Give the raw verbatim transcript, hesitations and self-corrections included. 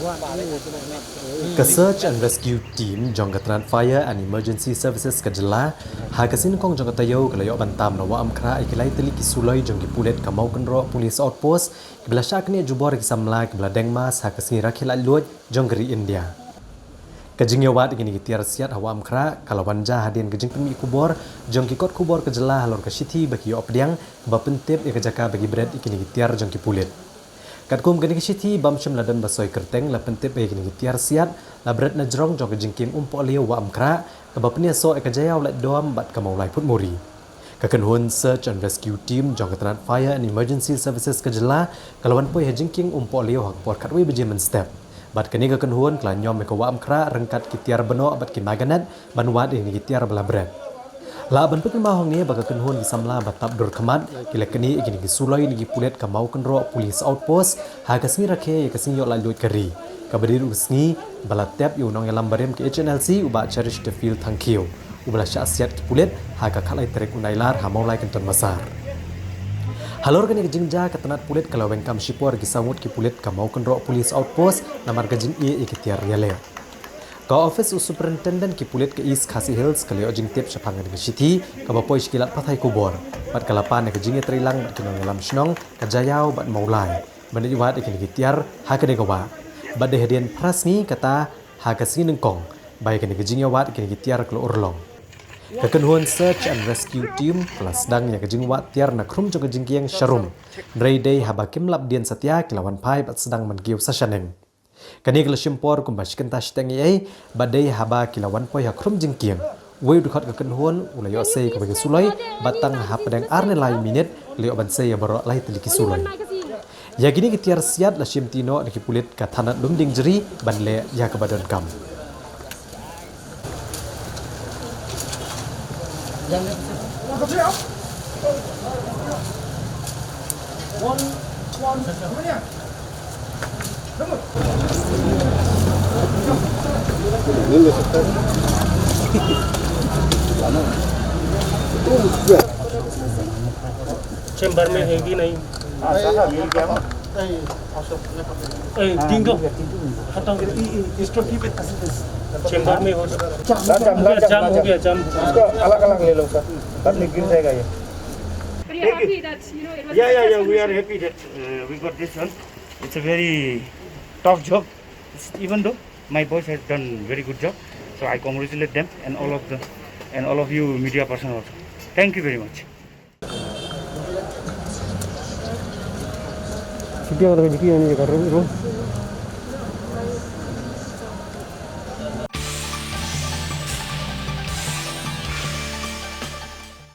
Ka Search and Rescue Team jong ka tnat Fire and Emergency Services ka jylla, ha ka sngi nyngkong jong ka taïew ka la ïoh ban tam na Wah Amkhrah ïa ki lai tylli ki suloi jong ki pulit ka Mawkynroh Police Outpost, kiba la shah knieh jubor ïa ki samla kiba la deng mask ha ka sngi rakhe laitluid jong ka ri India. Ka jingïawad ïa kine ki tiar siat ha Wah Amkhrah ka la wan jia hadien ka jingpynmih khubor jong ki kot khubor ka jylla halor ka shithi ba ki ïoh pdiang, ba pyntip ïa ka jaka ba ki bret ïa kine ki tiar jong ki pulit. Katkum kane ka shithi, bym shym la don ba soi kyrteng, la pyntip ïa kine ki tiar siat, la bret na jrong jong ka jingkieng Umpohliew Wah Amkhrah, kaba pynïasoh ïa ka Jaïaw Laitdom bad ka Mawlai Phutmuri. Ka kynhun Search and Rescue Team jong ka tnat Fire and Emergency Services ka jylla ka la wan poi ha jingkieng Umpohliew ha ka por khatwei baje mynstep. Bad kane ka kynhun ka la ñiom ïa ka Wah Amkhrah ryngkat ki tiar bnoh bad ki maganet ban wad ïa kine ki tiar ba la bret. Lah ban pynkynmaw hangne ba ka kynhun ki samla ba tap dur khmat ki la knieh ïa kine ki suloi na ki pulit ka Mawkynroh Police Outpost ha ka sngi rakhe ïa ka sngi ïoh laitluid ka ri, kaba dei ruh ka sngi ba la tep ïa u nongïalam barim ka H N L C u Bah Cherish Duffield Thangkhiew, uba la shah siat ki pulit ha ka khatlai tarik u Nailar ha Mawlai Kynton Massar. Halor kane ka jingjia, ka tnat pulit ka la weng kam shipor ïa ki saw ngut ki pulit ka Mawkynroh Police Outpost namar ka jingïeh ïa ki tiar ïaleh. Ka ophis u Superintendent ki pulit ka East Khasi Hills ka la ïoh jingtip shaphang kane ka shithi kaba poi sha ki lad pathai khubor, bad ka la pan ïa ka jingïatreilang bad ki nongïalam shnong ka Jaïaw bad Mawlai ban ïa wad ïa kine ki tiar ha kane ka wah. Bad dei hadien phra sngi kata, ha ka sngi nyngkong ba ïa kane ka jingïawad ïa kine ki tiar ka la urlong. Ka kynhun Search and Rescue Team ka la sdang ïa ka jingwad tiar na khrum jong ka jingkieng sharum, hynrei dei haba kim lap dien satia ki la wan phai bad sdang ban kiew sa shaneng. Kane ka la shim por kumba shi kynta shiteng eiei, bad dei haba ki la wan poi ha khrum jingkieng, uwei u dkhot ka kynhun u la ïoh sei kawei ka suloi, bad tang hapdeng ar ne lai minit la ïoh ban sei ïa baroh lai tylli ki suloi. Ïa kine ki tiar siat la shimti noh da ki pulit ka thanat Lumdiengjri ban leh ïa kaba donkam. चेंबर में है कि नहीं? ए, टिंकू, हटाओ। चेंबर में हो। जाम, जाम हो गया, जाम। इसको अलग-अलग ले लो सर, बाद में गिर जाएगा ये। But you're happy that, you know, it was a successful mission. Yeah, yeah, yeah, we are happy that, uh, we got this one. It's a very tough job. Even though my boys has done very good job, so I congratulate them and all of the, and all of you media person also. Thank you very much. Shuti ang jiki ani ka room, room.